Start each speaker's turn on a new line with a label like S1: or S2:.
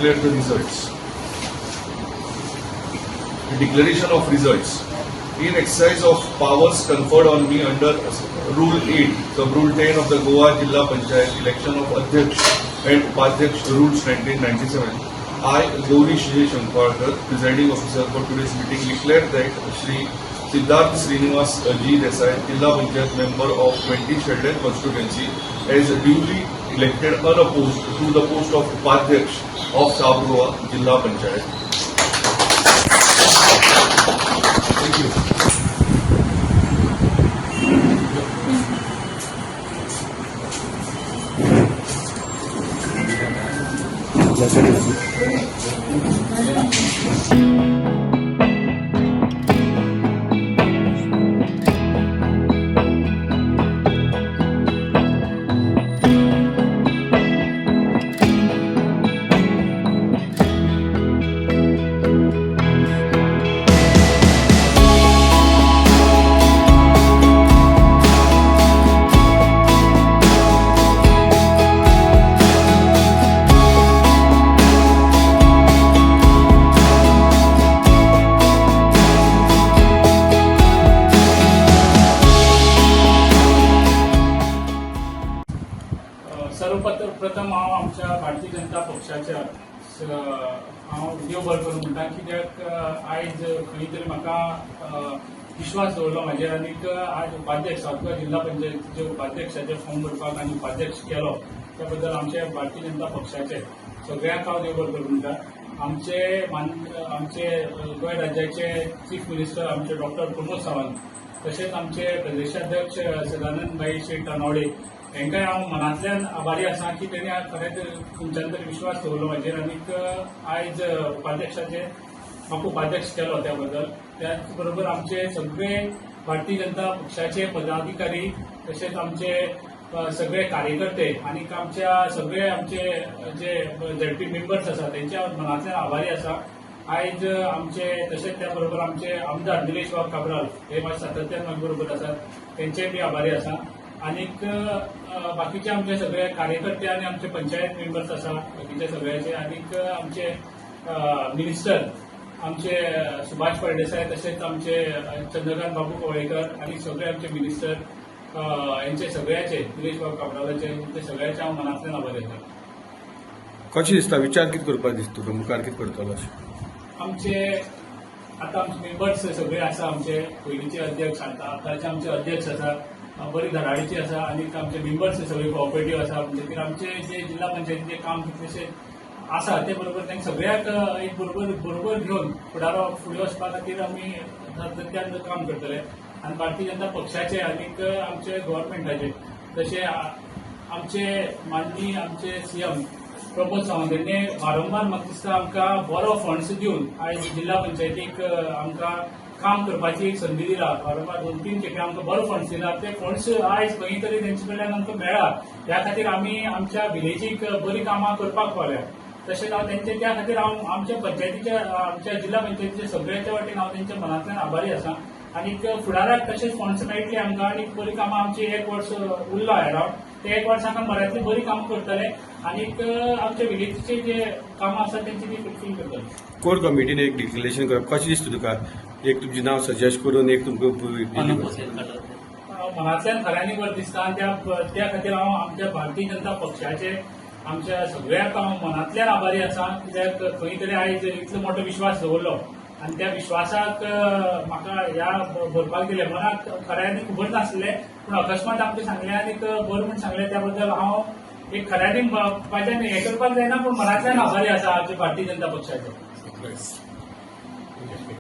S1: Declare the results. The declaration of results. In exercise of powers conferred on me under Rule 8, Sub Rule 10 of the Goa Jilla Panchayat Election of Adhyaksh and Upadhyaksh Rules 1997, I, Gaurish J. Shankhwalkar, presiding officer for today's meeting, declare that Shri Siddharth Srinivas G. Desai, Jilla Panchayat member of 20 Shedden constituency, as duly elected unopposed to the post of Upadhyaksh of South Goa Jilla Panchayat. Thank you.
S2: सर्वप्रथम हांव आमच्या भारतीय जनता पक्षाच्या हांव देव बरें करूं म्हणटा, कित्याक आयज खंय तरी म्हाका विश्वास दवरलो म्हाजेर आनीक आज उपाध्यक्ष, साउथ गोवा जिल्हा पंचायतीचे उपाध्यक्षाचे फॉर्म भरपाक आनी उपाध्यक्ष केलो, त्या बद्दल आमच्या भारतीय जनता पक्षाचे सगळ्यांक हांव देव बरें करूं म्हणटा. आमचे मान आमचे गोंय राज्याचे चीफ मिनिस्टर आमचे डॉक्टर प्रमोद सावंत, तशेंच आमचे प्रदेशाध्यक्ष सदानंद भाई शेट तानावडे हांकांय हांव मनांतल्यान आभारी आसा की तेणी खरेंच तुमच्यान तरी विश्वास दवरलो म्हाजेर आनीक आयज उपाध्यक्षाचे म्हाका उपाध्यक्ष केलो त्या बद्दल. त्याच बरोबर आमचे सगळे भारतीय जनता पक्षाचे पदाधिकारी, तशेंच आमचे सगळे कार्यकर्ते आनीक आमच्या सगळे आमचे जे झेडपी मेंबर्स आसा, तेंच्या हांव मनांतल्यान आभारी आसा. आयज आमचे तशेंच त्या बरोबर आमचे आमदार निलेश वाघ काब्राल हे म्हाजे सातत्यान म्हाजे बरोबर आसात, तेंचे बी आभारी आसा. आनीक बाकीचे आमचे सगळे कार्यकर्ते आनी आमचे पंचायत मेंबर्स आसा बाकीचे सगळ्याचे, आनीक आमचे मिनिस्टर आमचे सुभाष फळदेसाय, तशेंच आमचे चंद्रकांत बाबू कवळेकर आनी सगळे आमचे मिनिस्टर यांचे सगळ्याचे, निलेश बाब काब्रालाचे, ते सगळ्याचे हांव मनांतल्यान आभारी आसा.
S3: कशें दिसता, विचार कितें करपाक दिसता तुका, मुखार कितें करतलो अशें?
S2: आमचे आतां आमचे मेंबर्स सगळे आसा, आमचे पयलींचे अध्यक्ष, आतां आतांचे आमचे अध्यक्ष आसा, बरी धडाडीचे आसा आनी आमचे मेंबर्स सगळे कॉपरेटीव आसा. म्हणटकीर आमचे जे जिल्हा पंचायतीचे काम कितलेशे आसा, ते बरोबर तांकां सगळ्याक एक बरोबर बरोबर घेवन फुडारो फुडें वचपा खातीर आमी सातत्यान काम करतले. आनी भारतीय जनता पक्षाचे आनीक आमचे गव्हर्मेंटाचे, तशें आमचे माननीय आमचे सीएम प्रमोद सावंत हांणी वारंवार म्हाका दिसता आमकां बरो फंड्स दिवन आयज जिल्हा पंचायतीक आमकां काम करपाची एक संदी दिला. वारंवार दोन तीन खेपे आमकां बरो फंड्स दिला. ते फंड्स आयज खंय तरी तेंचे कडल्यान आमकां मेळ्ळा, ह्या खातीर आमी आमच्या विलेजीक बरी कामां करपाक पावल्या. तशेंच हांव तेंचे त्या खातीर हांव आमच्या पंचायतीच्या, आमच्या जिल्हा पंचायतीच्या सगळ्याच्या वाटेन हांव तेंच्या मनांतल्यान आभारी आसा. आनीक फुडाराक तशेंच फंड्स मेळटले आमकां आनी बरी कामां आमची, एक वर्स उरला अरावंड, ते एक वर्स आमकां बऱ्यांतली बरी कामां करतले आनीक आमच्या विलेजीचे जे कामां आसा तेंची ती फुलफील करतले.
S3: कोर कमिटीन एक डिक्लेरेशन करप कशें दिसता तुका, एक तुमचें नांव सजेस्ट करून एक तुमकां?
S2: मनांतल्यान खऱ्यांनी बरें दिसता आनी त्या त्या खातीर हांव आमच्या भारतीय जनता पक्षाचे आमच्या सगळ्यांक हांव मनांतल्यान आभारी आसा, कित्याक खंय तरी आयज इतलो मोठो विश्वास दवरलो आनी त्या विश्वासाक म्हाका ह्या भरपाक दिलें. मनाक खऱ्यांनी खबर नासलें, पूण अकस्मात आमकां सांगलें आनीक बरें म्हूण सांगलें, त्या बद्दल हांव एक खऱ्यांनी म्हाज्यान हें करपाक जायना, पूण मनांतल्यान आभारी आसा आमच्या भारतीय जनता पक्षाचे.